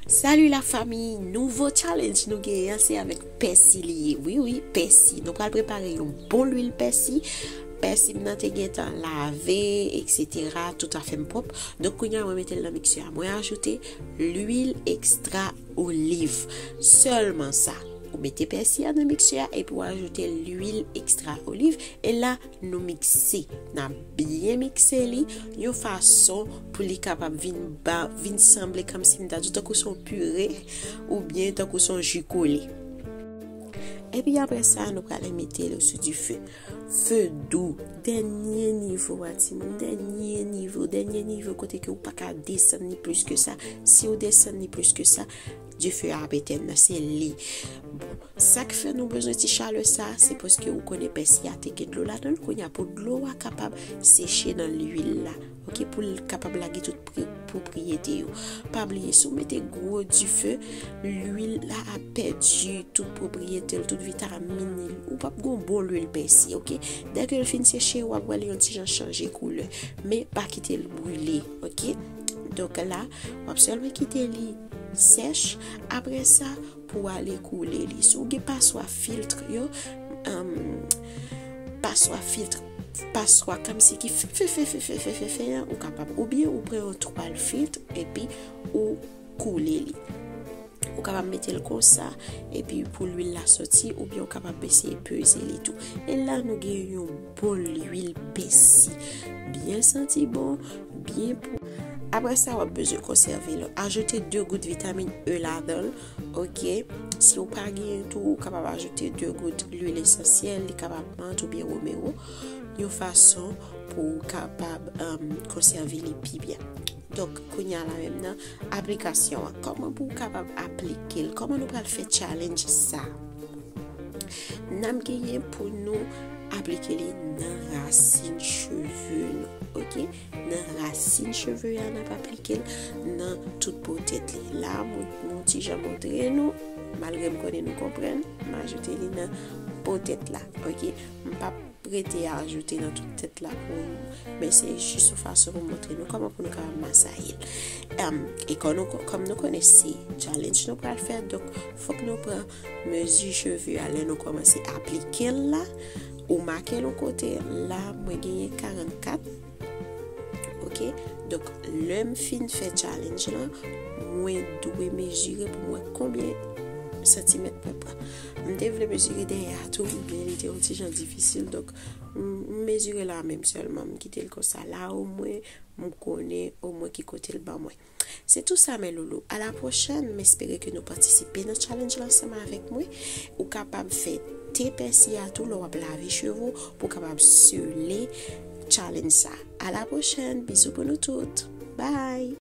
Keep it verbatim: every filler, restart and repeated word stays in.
Salut la famille, nouvo challenge nou genyen an se avèk pèsi li ye. Wi, wi, pèsi. Nou pral prepare yon bon lwil pèsi. Pèsi m nan te gentan lave, et cetera. Tout afè m pwòp. Donk, kounye a, mwen mete l nan miksè a. Mwen ajoute lwil ekstra oliv. Sèlman sa. Ou mete pèsi a nan miksè a epi ou ajoute lwil ekstra oliv. E la, nou mikse. N ap byen mikse li yon fason pou li kapab vin ba, vin sanble kòmsi m ta di w tankou se yon pire oubyen tankou se yon ji kole. Epi apre sa, nou prale mete l sou dife. Fe dou, dènye nivo a timoun, dènye nivo, dènye nivo kote ke ou pa ka desann li plis ke sa. Si ou desann li plis ke sa, dife a ap etèn nan, se li. Bon, sa k fè nou bezwen ti chalè sa, se paske ou konnen pèsi a te gen dlo ladan l, kounye a pou dlo a kapab seche nan lwil la, oke, pou l kapab lage tout pri- pwopriyete yo. Pa bliye, si w mete gwo dife, lwil la ap pèdi tout pwopriyete l, tout vitamin li. Ou p ap gen yon bon lwil pèsi, oke? Dèke l fin seche, w ap wè li yon ti jan chanje koulè. Men pa kite l brile, oke? Donk la, w ap sèlman kite li sèch. Apre sa, pou w ale koule li. Si w gen paswa filtre yo, um, paswa filtre, paswa kòmsi ki fè, fè, fè, fè, fè, fè, fè, fè an, ou kapab. Oubyen ou pran yon twal filtre epi ou koule li. Ou kapab mete l konsa, epi pou lwil la soti, oubyen ou kapab eseye peze li tou. E la, nou gen yon bon lwil pèsi. Byen santi bon, byen pou. Apre sa, w ap bezwen konsève l. Ajoute de gout vitamin E ladan l, oke? Si w pa genyen tou, ou kapab ajoute de gout lwil esansyèl, li kapab mant oubyen romero, yon fason pou w kapab, um, konsève li pi byen. Donk, kounye a la menm nan aplikasyon an, kòman pou w kapab aplike l? Kòman nou pral fè challenge sa? N ap genyen pou nou aplike li nan rasin cheve nou, oke? Nan rasin cheve a, n ap aplike l nan tout po tèt li. La, m, m ti jan montre nou, malgre m konnen nou konprann, m ajoute li nan po tèt la, oke? M p ap rete ajoute nan tout tèt la pou, men se jis yon fason pou montre nou kòman pou nou kapab masaye l. Em, e kòm nou, kòm nou konnen se challenge nou pral fè, donk fòk nou pran mezi cheve a lè nou kòmanse aplike l la. Ou make l yon kote, la mwen genyen karannkat. Oke? Donk, lè m fin fè challenge lan, mwen dwe mezire pou m wè konbyen santimèt mwen pran. M te vle mezire dèyè a tou, men li te yon ti jan difisil. Donk, m, m mezire la menm sèlman. M kite l konsa la, omwen, m konnen omwen ki kote l ban mwen. Se tou sa, mes loulous. A la pwochèn, m espere ke nou patisipe nan challenge la ansanm avèk mwen. Ou kapab fè te pèsi a tou lè w ap lave cheve w pou w kapab sele challenge sa. A la pwochèn, bizou pou nou tout. Bye!